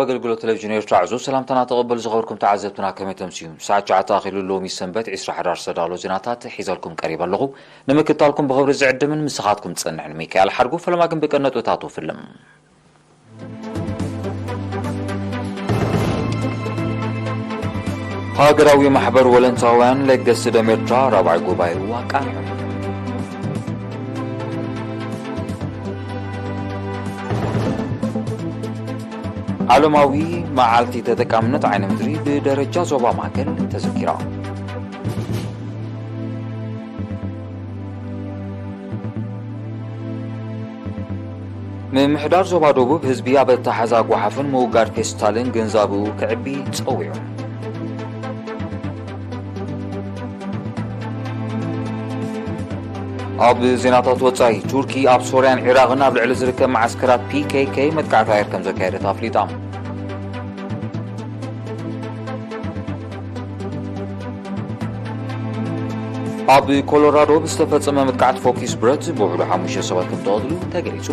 ኣገልግሎት ቴሌቪዥን ኤርትራ ዕዙዝ ሰላምታና ተቐበሉ። ዝኸበርኩም ተዓዘብትና፣ ከመይ ተምስዩ? ሰዓት ትሽዓተ ኣኺሉ፣ ሎሚ ሰንበት ዕስራ ሕዳር ዝተዳለወ ዜናታት ሒዘልኩም ቀሪበ ኣለኹ። ንምክትታልኩም ብኽብሪ ዝዕድምን ምሳኻትኩም ዝጸንሕን ሚካኤል ሓድጉ። ፈለማ ግን ብቀንዲ ነጥብታቱ ፍልም። ሃገራዊ ማሕበር ወለንታውያን ለገስቲ ደም ኤርትራ ራብዓይ ጉባኤኡ ኣቃኒዑ። ዓለማዊ መዓልቲ ተጠቃምነት ዓይኒ ምድሪ ብደረጃ ዞባ ማእከል ተዘኪራ። ምምሕዳር ዞባ ደቡብ ህዝቢ ኣብ ኣተሓዛ ጓሓፍን ምውጋድ ፌስታልን ግንዛብኡ ከዕቢ ጸዊዑ። ኣብ ዜናታት ወጻኢ፣ ቱርኪ ኣብ ሶርያን ዒራቕን ኣብ ልዕሊ ዝርከብ መዓስከራት ፒ ኬ ኬ መጥቃዕቲ ኣየር ከም ዘካየደት ኣፍሊጣ። ኣብ ኮሎራዶ ብዝተፈጸመ መጥቃዕቲ ፎኪስ ብረት ብውሕዱ ሓሙሽተ ሰባት ከም ተቐትሉ ተገሊጹ።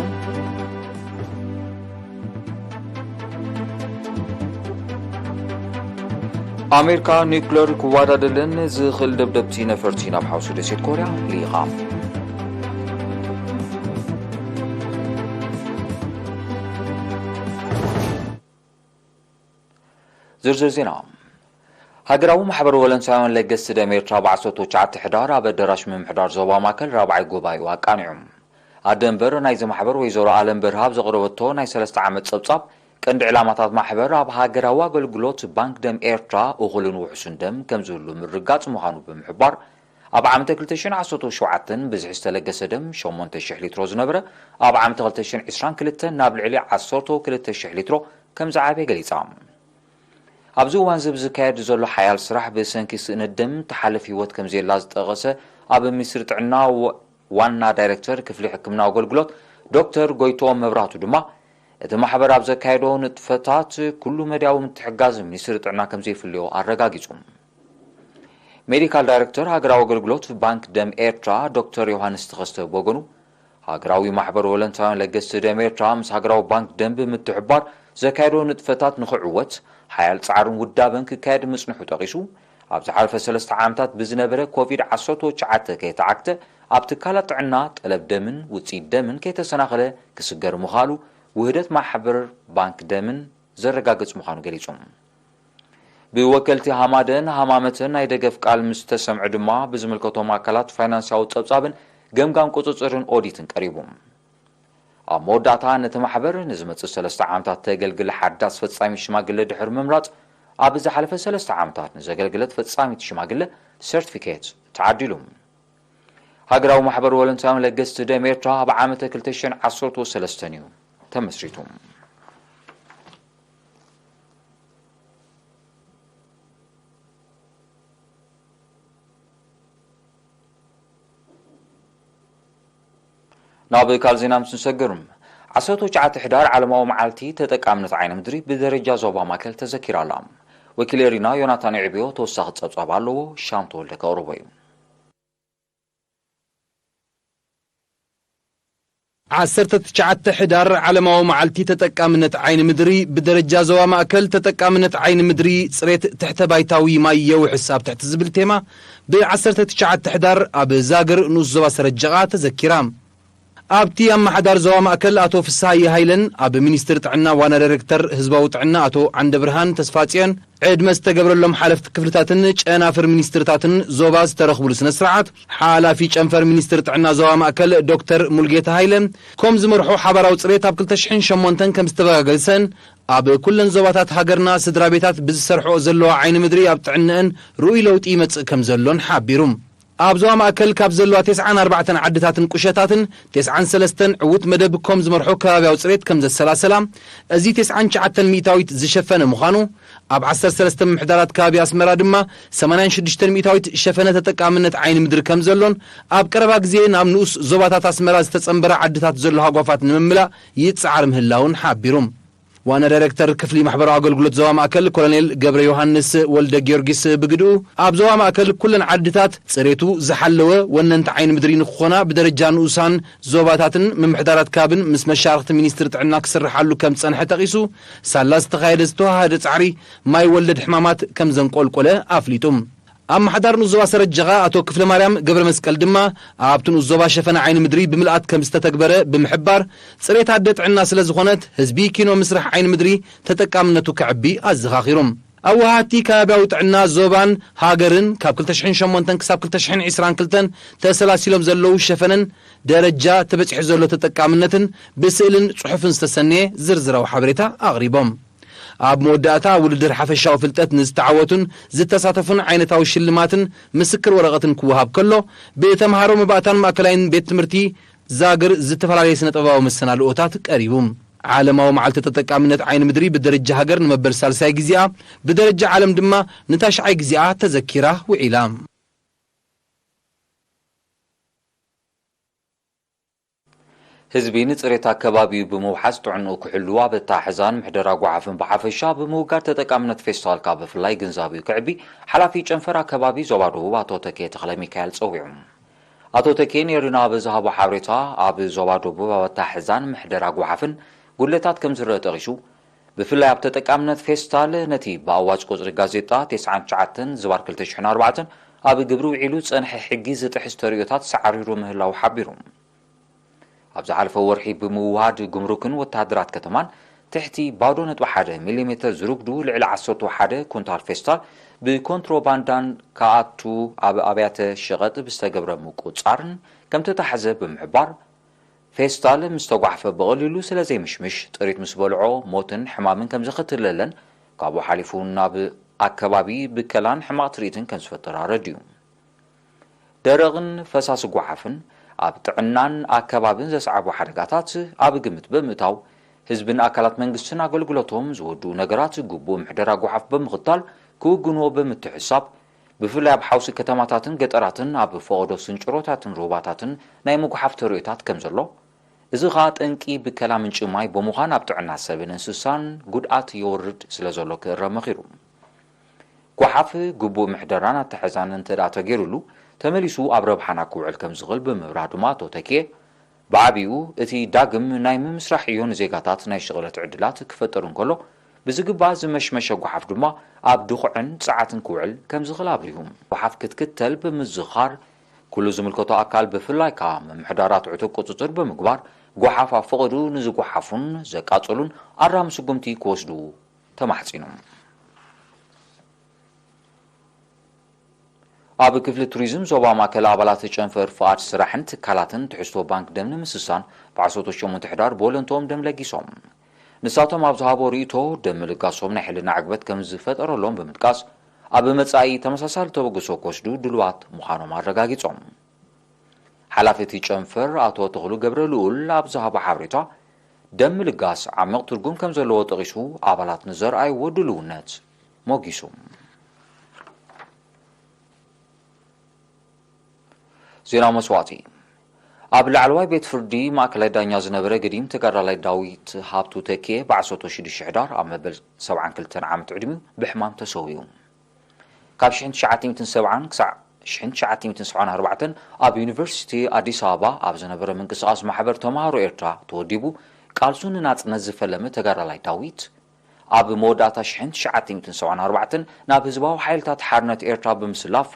ኣሜሪካ ኒውክለር ክወዳደለን ዝኽእል ደብደብቲ ነፈርቲ ናብ ሓውሲ ደሴት ኮርያ ልኢኻ። ዝርዝር ዜና። ሃገራዊ ማሕበር ወለንሳውያን ለገስቲ ደም ኤርትራ ብ ዓሰርተ ትሽዓተ ሕዳር ኣብ ኣዳራሽ ምምሕዳር ዞባ ማእከል ራብዓይ ጉባኤኡ ኣቃኒዑ። ኣደ መንበር ናይዚ ማሕበር ወይዘሮ ኣለም በርሀ ኣብ ዘቕረበቶ ናይ ሰለስተ ዓመት ጸብጻብ፣ ቀንዲ ዕላማታት ማሕበር ኣብ ሃገራዊ ኣገልግሎት ባንክ ደም ኤርትራ እኹልን ውሑስን ደም ከም ዝህሉ ምርግጋጽ ምዃኑ ብምሕባር፣ ኣብ ዓመተ ክልተ ሽሕን ዓሰርተ ሸውዓተን ብዝሒ ዝተለገሰ ደም ሸሞንተ ሽሕ ሊትሮ ዝነበረ፣ ኣብ ዓመተ ክልተ ሽሕን ዕስራን ክልተን ናብ ልዕሊ ዓሰርተ ክልተ ሽሕ ሊትሮ ከም ዝዓበየ ገሊጻ። ኣብዚ እዋን እዚ ብዝካየድ ዘሎ ሓያል ስራሕ ብሰንኪ ስእነት ደም ትሓልፍ ህይወት ከም ዘየላ ዝጠቐሰ ኣብ ሚኒስትሪ ጥዕና ዋ-፣ ዋና ዳይሬክተር ክፍሊ ሕክምናዊ ኣገልግሎት ዶክተር ጎይትኦም መብራህቱ ድማ፣ እቲ ማሕበር ኣብ ዘካየዶ ንጥፈታት ኩሉ መዳያዊ ምትሕጋዝ ሚኒስትሪ ጥዕና ከም ዘይፍልዮ ኣረጋጊጹ። ሜዲካል ዳይሬክተር ሃገራዊ ኣገልግሎት ባንክ ደም ኤርትራ ዶክተር ዮሃንስ ተኸስተ ብወገኑ፣ ሃገራዊ ማሕበር ወለንታውያን ለገስቲ ደም ኤርትራ ምስ ሃገራዊ ባንክ ደም ብምትሕብባር ዘካየዶ ንጥፈታት ንኽዕወት ሓያል ጻዕርን ውዳበን ክካየድ ምጽንሑ ጠቒሱ፣ ኣብ ዝሓለፈ ሰለስተ ዓመታት ብዝነበረ ኮቪድ ዓሰርተ ትሽዓተ ከይተዓግተ ኣብ ትካላት ጥዕና ጠለብ ደምን ውጽኢት ደምን ከይተሰናኸለ ክስገር ምዃኑ ውህደት ማሕበር ባንክ ደምን ዘረጋግጽ ምዃኑ ገሊጹ። ብወከልቲ ሃማደን ሃማመተን ናይ ደገፍ ቃል ምስ ተሰምዐ ድማ፣ ብዝምልከቶም ኣካላት ፋይናንሳዊ ጸብጻብን ገምጋም ቁጽጽርን ኦዲትን ቀሪቡ። ኣብ መወዳእታ፣ ነቲ ማሕበር ንዝመጽእ ሰለስተ ዓመታት ተገልግል ሓዳስ ፈጻሚት ሽማግለ ድሕሪ ምምራጽ፣ ኣብ ዝሓለፈ ሰለስተ ዓመታት ንዘገልግለት ፈጻሚት ሽማግለ ሰርቲፊኬት ተዓዲሉ። ሃገራዊ ማሕበር ወለንታውያን ለገስቲ ደም ኤርትራ ኣብ ዓመተ ክልተ ሽሕን ዓሰርተ ሰለስተን እዩ ተመስሪቱ። ናብ ካልእ ዜና ምስ ንሰግር፣ ዓሰርተ ትሽዓተ ሕዳር ዓለማዊ መዓልቲ ተጠቃምነት ዓይኒ ምድሪ ብደረጃ ዞባ ማእከል ተዘኪራ ኣላ። ወኪል ኤሪና ዮናታን የዕብዮ ተወሳኺ ጸብጻብ ኣለዎ፣ ሻም ተወልደ ከቕርቦ እዩ። ዓሰርተ ትሽዓተ ሕዳር ዓለማዊ መዓልቲ ተጠቃምነት ዓይኒ ምድሪ ብደረጃ ዞባ ማእከል ተጠቃምነት ዓይኒ ምድሪ ጽሬት ትሕተ ባይታዊ ማይ የውሕስ ኣብ ትሕቲ ዝብል ቴማ ብ ዓሰርተ ትሽዓተ ሕዳር ኣብ ዛግር ንኡስ ዞባ ሰረጀቓ ተዘኪራ። ኣብቲ ኣመሓዳሪ ዞባ ማእከል ኣቶ ፍስሃየ ሃይለን ኣብ ሚኒስትሪ ጥዕና ዋና ዳይሬክተር ህዝባዊ ጥዕና ኣቶ ዓንደብርሃን ተስፋጽዮን፣ ዕድመ ዝተገብረሎም ሓለፍቲ ክፍልታትን ጨናፍር ሚኒስትርታትን ዞባ ዝተረኽብሉ ስነ ስርዓት፣ ሓላፊ ጨንፈር ሚኒስትሪ ጥዕና ዞባ ማእከል ዶክተር ሙልጌታ ሃይለ፣ ኮም ዝመርሖ ሓባራዊ ጽሬት ኣብ ክልተ ሽሕን ሸሞንተን ከም ዝተበጋገሰን፣ ኣብ ኩለን ዞባታት ሃገርና ስድራ ቤታት ብዝሰርሕኦ ዘለዋ ዓይኒ ምድሪ ኣብ ጥዕንአን ርኡይ ለውጢ ይመጽእ ከም ዘሎን ሓቢሩ። ኣብ ዞባ ማእከል ካብ ዘለዋ ተስዓን ኣርባዕተን ዓድታትን ቁሸታትን፣ ተስዓን ሰለስተን ዕዉት መደብ ኮም ዝመርሖ ከባብያዊ ጽሬት ከም ዘሰላሰላ፣ እዚ ተስዓን ትሽዓተን ሚእታዊት ዝሸፈነ ምዃኑ፣ ኣብ ዓሰርተ ሰለስተ ምምሕዳራት ከባቢ ኣስመራ ድማ ሰማንያን ሽዱሽተን ሚእታዊት ሸፈነ ተጠቃምነት ዓይኒ ምድሪ ከም ዘሎን፣ ኣብ ቀረባ ግዜ ናብ ንኡስ ዞባታት ኣስመራ ዝተጸንበረ ዓድታት ዘሎ ሃጓፋት ንምምላእ ይጽዓር ምህላውን ሓቢሩ። ዋና ዳይሬክተር ክፍሊ ማሕበራዊ ኣገልግሎት ዞባ ማእከል ኮሎኔል ገብረ ዮሃንስ ወልደ ጊዮርጊስ ብግድኡ፣ ኣብ ዞባ ማእከል ኩለን ዓድታት ጽሬቱ ዝሓለወ ወነንቲ ዓይኒ ምድሪ ንክኾና ብደረጃ ንኡሳን ዞባታትን ምምሕዳራት ካብን ምስ መሻርኽቲ ሚኒስትሪ ጥዕና ክስርሓሉ ከም ዝጸንሐ ጠቒሱ፣ ሳላ ዝተኻየደ ዝተዋሃደ ጻዕሪ ማይ ወለድ ሕማማት ከም ዘንቆልቆለ ኣፍሊጡ። ኣመሓዳሪ ንኡስ ዞባ ሰረጀኻ ኣቶ ክፍለ ማርያም ገብረ መስቀል ድማ፣ ኣብቲ ንኡስ ዞባ ሸፈነ ዓይኒ ምድሪ ብምልኣት ከም ዝተተግበረ ብምሕባር፣ ጽሬት ኣደ ጥዕና ስለ ዝኾነት፣ ህዝቢ ኪኖ ምስራሕ ዓይኒ ምድሪ ተጠቃምነቱ ከዕቢ ኣዘኻኺሩ። ኣወሃድቲ ከባብያዊ ጥዕና ዞባን ሃገርን ካብ ክልተ ሽሕን ሸሞንተን ክሳብ ክልተ ሽሕን ዕስራን ክልተን ተሰላሲሎም ዘለዉ ሸፈነን ደረጃ ተበጺሑ ዘሎ ተጠቃምነትን ብስእልን ጽሑፍን ዝተሰነየ ዝርዝራዊ ሓበሬታ ኣቕሪቦም። ኣብ መወዳእታ ውድድር ሓፈሻዊ ፍልጠት ንዝተዓወቱን ዝተሳተፉን ዓይነታዊ ሽልማትን ምስክር ወረቐትን ክወሃብ ከሎ፣ ብተምሃሮ መባእታን ማእከላይን ቤት ትምህርቲ ዛግር ዝተፈላለየ ስነ ጥበባዊ መሰናድኦታት ቀሪቡ። ዓለማዊ መዓልቲ ተጠቃምነት ዓይኒ ምድሪ ብደረጃ ሃገር ንመበል ሳልሳይ ግዜኣ፣ ብደረጃ ዓለም ድማ ንታሽዓይ ግዜኣ ተዘኪራ ውዒላ። ህዝቢ ንጽሬት ኣከባቢኡ ብምውሓስ ጥዕንኡ ክሕሉ ኣብ ኣተሓሕዛን ምሕደራ ጓሓፍን ብሓፈሻ ብምውጋድ ተጠቃምነት ፌስታል ካብ ብፍላይ ግንዛቤኡ ከዕቢ ሓላፊ ጨንፈር ኣከባቢ ዞባ ደቡብ ኣቶ ተኬ ተኽለ ሚካኤል ጸዊዑ። ኣቶ ተኬ ኔርና ኣብ ዝሃቦ ሓበሬታ፣ ኣብ ዞባ ደቡብ ኣብ ኣተሓሕዛን ምሕደራ ጓሓፍን ጉድለታት ከም ዝረአ ጠቒሱ፣ ብፍላይ ኣብ ተጠቃምነት ፌስታል ነቲ ብኣዋጅ ቁጽሪ ጋዜጣ ተስዓን ትሽዓተን ዝባር ክልተ ሽሕን ኣርባዕተን ኣብ ግብሪ ውዒሉ ዝጸንሐ ሕጊ ዝጥሕስ ተርእዮታት ሰዓሪሩ ምህላው ሓቢሩ። ኣብ ዝሓለፈ ወርሒ ብምውሃድ ጉምሩክን ወተሃደራት ከተማን ትሕቲ ባዶ ነጥቢ ሓደ ሚሊሜተር ዝርጉዱ ልዕሊ ዓሰርተ ሓደ ኩንታል ፌስታል ብኮንትሮባንዳን ክኣቱ ኣብ ኣብያተ ሸቐጥ ብዝተገብረ ምቁጽጻርን ከም ተታሕዘ ብምሕባር፣ ፌስታል ምስ ተጓሕፈ ብቐሊሉ ስለ ዘይምሽምሽ፣ ጥሪት ምስ በልዖ ሞትን ሕማምን ከም ዘኸትለለን፣ ካብኡ ሓሊፉ ናብ ኣከባቢ ብከላን ሕማቕ ትርኢትን ከም ዝፈጥር ኣረዲኡ። ደረቕን ፈሳሲ ጓሓፍን ኣብ ጥዕናን ኣከባብን ዘስዓቦ ሓደጋታት ኣብ ግምት ብምእታው፣ ህዝብን ኣካላት መንግስትን ኣገልግሎቶም ዝወድኡ ነገራት ግቡእ ምሕደራ ጓሓፍ ብምኽታል ክውግንዎ ብምትሕሳብ፣ ብፍላይ ኣብ ሓውሲ ከተማታትን ገጠራትን ኣብ ፈቐዶ ስንጭሮታትን ሩባታትን ናይ ምጉሓፍ ተርእዮታት ከም ዘሎ፣ እዚ ኸኣ ጠንቂ ብከላ ምንጪ ማይ ብምዃን ኣብ ጥዕና ሰብን እንስሳን ጉድኣት የውርድ ስለ ዘሎ ክእረም መኺሩ። ጓሓፍ ግቡእ ምሕደራን ኣተሓሕዛን እንተ ደኣ ተገይሩሉ፣ ተመሊሱ ኣብ ረብሓና ክውዕል ከም ዝኽእል ብምብራህ ድማ ኣቶ ተኪኤ፣ ብዓቢኡ እቲ ዳግም ናይ ምምስራሕ ዕዮ ንዜጋታት ናይ ሽቕለት ዕድላት ክፈጥር እንከሎ፣ ብዝግባእ ዝመሽመሸ ጓሓፍ ድማ ኣብ ድኹዕን ጸዓትን ክውዕል ከም ዝኽእል ኣብሪሁ። ጓሓፍ ክትክተል ብምዝኻር፣ ኩሉ ዝምልከቶ ኣካል ብፍላይ ከኣ ምምሕዳራት ዕቱብ ቁጽጽር ብምግባር፣ ጓሓፍ ኣብ ፈቐድኡ ንዝጓሓፉን ዘቃጸሉን ኣራሚ ስጉምቲ ክወስዱ ተማሕጺኑ። ኣብ ክፍሊ ቱሪዝም ዞባ ማእከል ኣባላት ጨንፈር ፍቓድ ስራሕን ትካላትን ትሕዝቶ ባንክ ደም ንምስሳን ብዓሰርተ ሸሞንተ ሕዳር ብወለንትኦም ደም ለጊሶም። ንሳቶም ኣብ ዝሃቦ ርእይቶ፣ ደም ምልጋሶም ናይ ሕልና ዕግበት ከም ዝፈጠረሎም ብምጥቃስ፣ ኣብ መጻኢ ተመሳሳሊ ተበግሶ ክወስዱ ድሉዋት ምዃኖም ኣረጋጊጾም። ሓላፊ እቲ ጨንፈር ኣቶ ተኽሉ ገብረ ልኡል ኣብ ዝሃቦ ሓበሬታ፣ ደም ምልጋስ ዓሚቕ ትርጉም ከም ዘለዎ ጠቒሱ፣ ኣባላት ንዘርኣይዎ ድልውነት ሞጊሱ። ዜና መስዋእቲ። ኣብ ላዕለዋይ ቤት ፍርዲ ማእከላይ ዳኛ ዝነበረ ገዲም ተጋዳላይ ዳዊት ሃብቱ ተኬ ብዓሰርተ ሽዱሽተ ሕዳር ኣብ መበል ሰብዓን ክልተን ዓመት ዕድሚኡ ብሕማም ተሰዊኡ። ካብ ሽሕን ትሽዓተ ሚእትን ሰብዓን ክሳዕ ሽሕን ትሽዓተ ሚእትን ሰብዓን ኣርባዕተን ኣብ ዩኒቨርሲቲ ኣዲስ ኣበባ ኣብ ዝነበረ ምንቅስቓስ ማሕበር ተምሃሮ ኤርትራ ተወዲቡ ቃልሱ ንናጽነት ዝፈለመ ተጋዳላይ ዳዊት፣ ኣብ መወዳእታ ሽሕን ትሽዓተ ሚእትን ሰብዓን ኣርባዕተን ናብ ህዝባዊ ሓይልታት ሓርነት ኤርትራ ብምስላፍ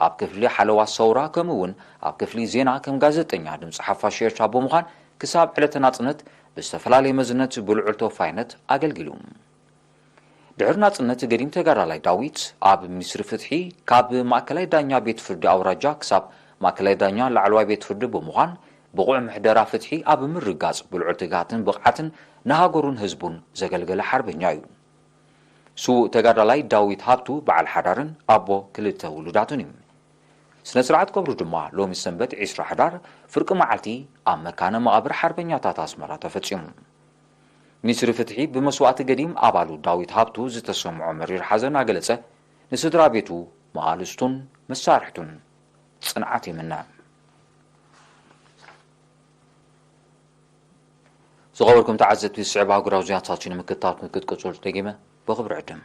ኣብ ክፍሊ ሓለዋ ሰውራ ከምኡ እውን ኣብ ክፍሊ ዜና ከም ጋዜጠኛ ድምጺ ሓፋሽ ኤርትራ ብምዃን ክሳብ ዕለተ ናጽነት ብዝተፈላለየ መዝነት ብልዑል ተወፋይነት ኣገልጊሉ። ድሕሪ ናጽነት ገዲም ተጋዳላይ ዳዊት ኣብ ሚኒስትሪ ፍትሒ ካብ ማእከላይ ዳኛ ቤት ፍርዲ ኣውራጃ ክሳብ ማእከላይ ዳኛ ላዕለዋይ ቤት ፍርዲ ብምዃን ብቑዕ ምሕደራ ፍትሒ ኣብ ምርጋጽ ብልዑል ትግሃትን ብቕዓትን ንሃገሩን ህዝቡን ዘገልገለ ሓርበኛ እዩ። ስዉእ ተጋዳላይ ዳዊት ሃብቱ በዓል ሓዳርን ኣቦ ክልተ ውሉዳትን እዩ። ስነ ስርዓት ቀብሩ ድማ ሎሚ ሰንበት ዕስራ ሕዳር ፍርቂ መዓልቲ ኣብ መካነ መቓብር ሓርበኛታት ኣስመራ ተፈጺሙ። ሚኒስትሪ ፍትሒ ብመስዋእቲ ገዲም ኣባሉ ዳዊት ሃብቱ ዝተሰምዖ መሪር ሓዘን ኣገለጸ። ንስድራ ቤቱ፣ መቓልስቱን መሳርሕቱን ጽንዓት ይምነ። ዝኸበርኩም ተዓዘብቲ፣ ዝስዕብ ኣህጉራዊ ዜናታት እዩ ንምክትታል ክትቅጽሉ ደጊመ ብኽብሪ ዕድም።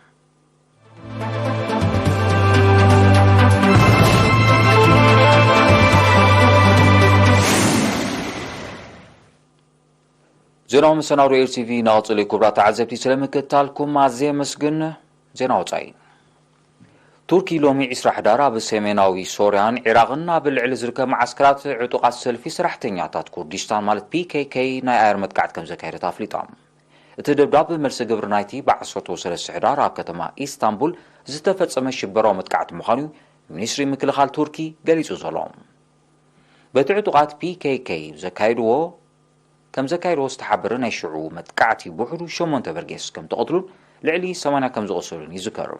ዜናዊ መሰናዶ ኤልቲቪ እናቐጸለ እዩ። ክቡራት ተዓዘብቲ፣ ስለምክትታልኩም ኣዝየ የመስግን። ዜና ወጻኢ። ቱርኪ ሎሚ ዕስራ ሕዳር ኣብ ሰሜናዊ ሶርያን ዒራቕን ኣብ ልዕሊ ዝርከብ መዓስከራት ዕጡቓት ሰልፊ ሰራሕተኛታት ኩርዲስታን ማለት ፒ ኬ ኬ ናይ ኣየር መጥቃዕቲ ከም ዘካየደት ኣፍሊጣ። እቲ ደብዳብ መልሲ ግብሪ ናይቲ ብዓሰርተ ሰለስተ ሕዳር ኣብ ከተማ ኢስታንቡል ዝተፈጸመ ሽበራዊ መጥቃዕቲ ምዃኑ እዩ ሚኒስትሪ ምክልኻል ቱርኪ ገሊጹ ዘሎ። በቲ ዕጡቓት ፒ ኬ ኬ ዘካየድዎ ከም ዘካየድዎ ዝተሓበረ ናይ ሽዑ መጥቃዕቲ ብውሕዱ ሸሞንተ በርጌስ ከም ተቐትሉን ልዕሊ ሰማንያ ከም ዝቖሰሉን ይዝከር።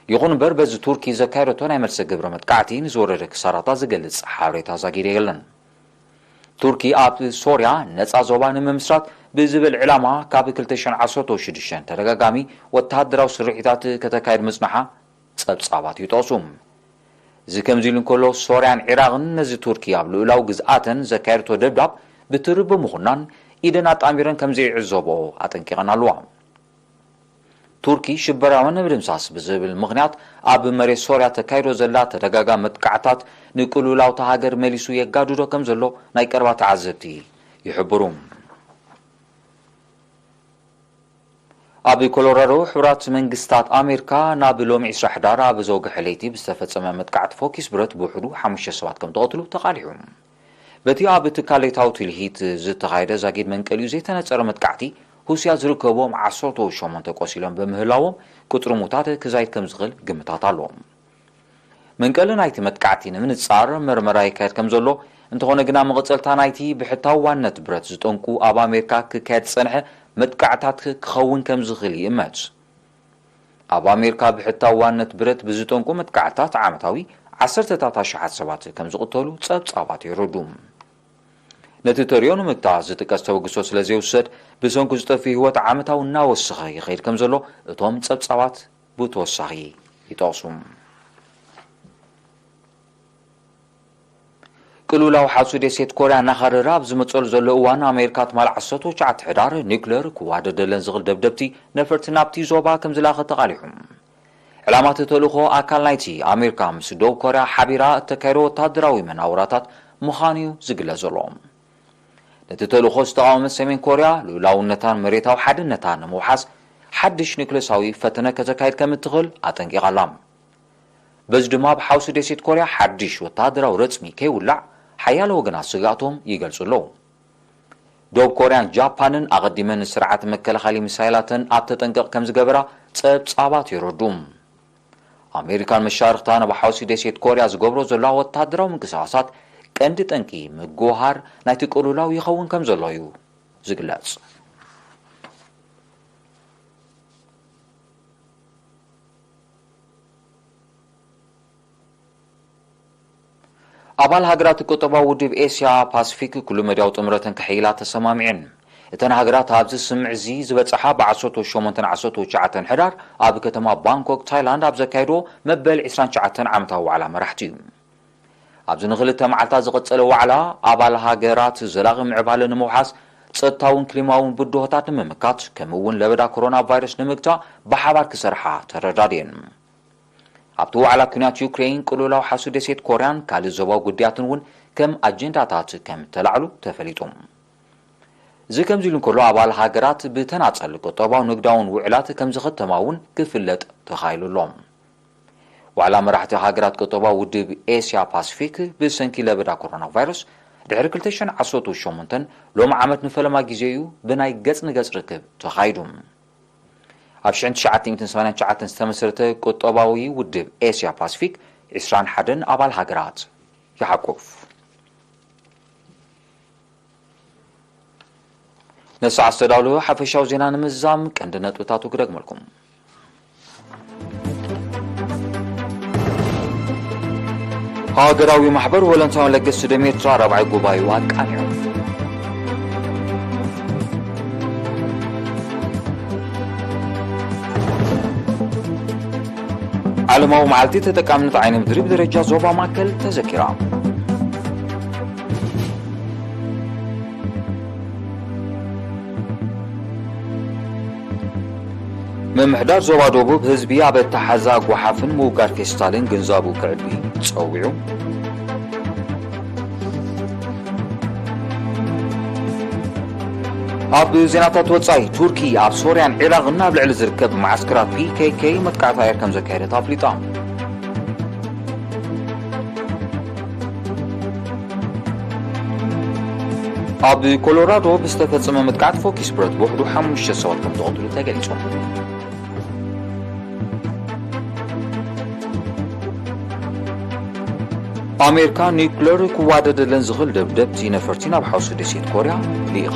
ይኹን እምበር፣ በዚ ቱርኪ ዘካየደቶ ናይ መልሰ ግብረ መጥቃዕቲ ንዝወረደ ክሳራታት ዝገልጽ ሓበሬታ ዛጊድ የለን። ቱርኪ ኣብ ሶርያ ነጻ ዞባ ንምምስራት ብዝብል ዕላማ ካብ ክልተ ሽሕን ዓሰርተ ሽዱሽተን ተደጋጋሚ ወተሃደራዊ ስርሒታት ከተካይድ ምጽንሓ ጸብጻባት ይጠቕሱ። እዚ ከምዚ ኢሉ እንከሎ፣ ሶርያን ዒራቕን ነዚ ቱርኪ ኣብ ልኡላዊ ግዝኣተን ዘካየደቶ ደብዳብ ብትሪ ብምኹናን ኢደን ኣጣሚረን ከም ዘይዕዘብኦ ኣጠንቂቐን ኣለዋ። ቱርኪ ሽበራውያን ንምድምሳስ ብዝብል ምኽንያት ኣብ መሬት ሶርያ ተካይዶ ዘላ ተደጋጋሚ መጥቃዕታት ንቅልውላው እታ ሃገር መሊሱ የጋድዶ ከም ዘሎ ናይ ቀረባ ተዓዘብቲ ይሕብሩ። ኣብ ኮሎራዶ፣ ሕቡራት መንግስታት ኣሜሪካ ናብ ሎሚ ዕስራ ሕዳር ኣብ ዘውግሐ ለይቲ ብዝተፈጸመ መጥቃዕቲ ፎኪስ ብረት ብውሕዱ ሓሙሽተ ሰባት ከም ተቐትሉ ተቓሊዑ። በቲ ኣብ ትካል ለይታዊ ትልሂት ዝተኻየደ ዛጊድ መንቀሊኡ ዘይተነጸረ መጥቃዕቲ፣ ሩስያ ዝርከቦም ዓሰርተ ሸሞንተ ቆሲሎም ብምህላዎም፣ ቁጽሪ ሙታት ክዛይድ ከም ዝኽእል ግምታት ኣሎ። መንቀሊ ናይቲ መጥቃዕቲ ንምንጻር መርመራ ይካየድ ከም ዘሎ፣ እንተኾነ ግና መቐጸልታ ናይቲ ብሕታዊ ዋነት ብረት ዝጠንቁ ኣብ ኣሜሪካ ክካየድ ዝጸንሐ መጥቃዕታት ክኸውን ከም ዝኽእል ይእመት። ኣብ ኣሜሪካ ብሕታዊ ዋነት ብረት ብዝጠንቁ መጥቃዕታት ዓመታዊ ዓሰርተታት ኣሽሓት ሰባት ከም ዝቕተሉ ጸብጻባት የረዱ። ነቲ ተሪኦ ንምግታእ ዝጥቀስ ተበግሶ ስለ ዘይውሰድ፣ ብሰንኩ ዝጠፍእ ህይወት ዓመታዊ እናወሰኸ ይኸይድ ከም ዘሎ እቶም ጸብጻባት ብተወሳኺ ይጠቕሱ። ቅልውላው ሓሱ ደሴት ኮርያ እናኸረረ ኣብ ዝመጸሉ ዘሎ እዋን፣ ኣሜሪካ ትማል ዓሰርተ ትሽዓተ ሕዳር ኒውክለር ክዋደደለን ዝኽእል ደብደብቲ ነፈርቲ ናብቲ ዞባ ከም ዝላኸ ተቓሊሑ። ዕላማ እቲ ተልእኾ ኣካል ናይቲ ኣሜሪካ ምስ ደቡብ ኮርያ ሓቢራ እተካየዶ ወታደራዊ መናውራታት ምዃኑ እዩ ዝግለጽ ዘሎ። ነቲ ተልእኾ ዝተቓወመት ሰሜን ኮርያ፣ ልኡላውነታን መሬታዊ ሓድነታን ንምውሓስ ሓድሽ ኒውክለሳዊ ፈተነ ከተካይድ ከም እትኽእል ኣጠንቂቓ ኣላ። በዚ ድማ ኣብ ሓውሲ ደሴት ኮርያ ሓድሽ ወተሃደራዊ ረጽሚ ከይውላዕ ሓያሎ ወገናት ስግኣቶም ይገልጹ ኣለዉ። ደቡብ ኮርያን ጃፓንን ኣቐዲመን ንስርዓት መከላኸሊ ሚሳይላተን ኣብ ተጠንቀቕ ከም ዝገበራ ጸብጻባት የረዱ። ኣሜሪካን መሻርኽታን ኣብ ሓውሲ ደሴት ኮርያ ዝገብሮ ዘለዋ ወተሃደራዊ ምንቅስቓሳት ቀንዲ ጠንቂ ምግውሃር ናይቲ ቅልውላው ይኸውን ከም ዘሎ እዩ ዝግለጽ። ኣባል ሃገራት ቁጠባዊ ውድብ ኤስያ ፓሲፊክ ኩሉ መዳያዊ ጥምረተን ክሕይላ ተሰማሚዐን። እተን ሃገራት ኣብዚ ስምዒ እዚ ዝበጽሓ ብዓሰርተ ሸሞንተን ዓሰርተ ትሽዓተን ሕዳር ኣብ ከተማ ባንኮክ ታይላንድ ኣብ ዘካየዶ መበል ዕስራን ትሽዓተን ዓመታዊ ዋዕላ መራሕቲ እዩ። ኣብዚ ንኽልተ መዓልታት ዝቐጸለ ዋዕላ፣ ኣባል ሃገራት ዘላቒ ምዕባለ ንምውሓስ፣ ጸጥታውን ክሊማውን ብድሆታት ንምምካት፣ ከምኡ እውን ለበዳ ኮሮና ቫይረስ ንምግታእ ብሓባር ክሰርሓ ተረዳድየን። ኣብቲ ዋዕላ፣ ኩናት ዩክሬን፣ ቅልውላው ሓሱ ደሴት ኮርያን ካልእ ዞባዊ ጉዳያትን እውን ከም ኣጀንዳታት ከም ተላዕሉ ተፈሊጡ። እዚ ከምዚ ኢሉ እንከሎ፣ ኣባል ሃገራት ብተናጸል ቁጠባውን ንግዳውን ውዕላት ከም ዝኸተማ እውን ክፍለጥ ተኻኢሉ ኣሎ። ዋዕላ መራሕቲ ሃገራት ቁጠባዊ ውድብ ኤስያ ፓሲፊክ ብሰንኪ ለበዳ ኮሮና ቫይረስ ድሕሪ ክልተ ሽሕን ዓሰርተ ሸሞንተን ሎሚ ዓመት ንፈለማ ግዜ እዩ ብናይ ገጽ ንገጽ ርክብ ተኻይዱ። ኣብ ሽሕን ትሽዓተ ሚእትን ሰማንያን ትሽዓተን ዝተመስረተ ቁጠባዊ ውድብ ኤስያ ፓሲፊክ ዕስራን ሓደን ኣባል ሃገራት ይሓቁፍ። ነሰዓት ዝተዳለወ ሓፈሻዊ ዜና ንምዝዛም ቀንዲ ነጥብታቱ ክደግመልኩም። ሃገራዊ ማሕበር ወለንታውያን ለገስቲ ደም ኤርትራ ራብዓይ ጉባኤኡ ኣቃኒዑ። ዓለማዊ መዓልቲ ተጠቃምነት ዓይኒ ምድሪ ብደረጃ ዞባ ማእከል ተዘኪራ። ምምሕዳር ዞባ ደቡብ ህዝቢ ኣብ ኣተሓዛ ጓሓፍን ምውጋድ ፌስታልን ግንዛቡ ክዕቢ ጸዊዑ። ኣብ ዜናታት ወጻኢ፣ ቱርኪ ኣብ ሶርያን ዒራቕን ኣብ ልዕሊ ዝርከብ መዓስከራት ፒ ኬ ኬ መጥቃዕቲ ኣየር ከም ዘካየደት ኣፍሊጣ። ኣብ ኮሎራዶ ብዝተፈጸመ መጥቃዕቲ ፎኪስ ብረት ብውሕዱ ሓሙሽተ ሰባት ከም ተቐትሉ ተገሊጹ። ኣሜሪካ ኒውክለር ክዋደደለን ዝኽእል ደብደብቲ ነፈርቲ ናብ ሓውሲ ደሴት ኮርያ ልኢኻ።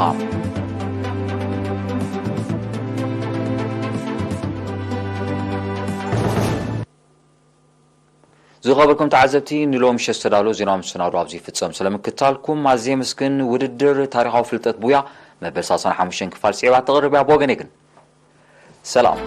ዝኸበርኩም ተዓዘብቲ፣ ንሎሚ ምሸት ዝተዳለወ ዜናዊ መሰናዶ ኣብዚ ይፍጸም። ስለምክታልኩም ኣዝየ የመስግን። ውድድር ታሪኻዊ ፍልጠት ቡያ መበል ሰላሳን ሓሙሽተን ክፋል ጽዒባ ተቕርብ እያ። ብወገነይ ግን ሰላም።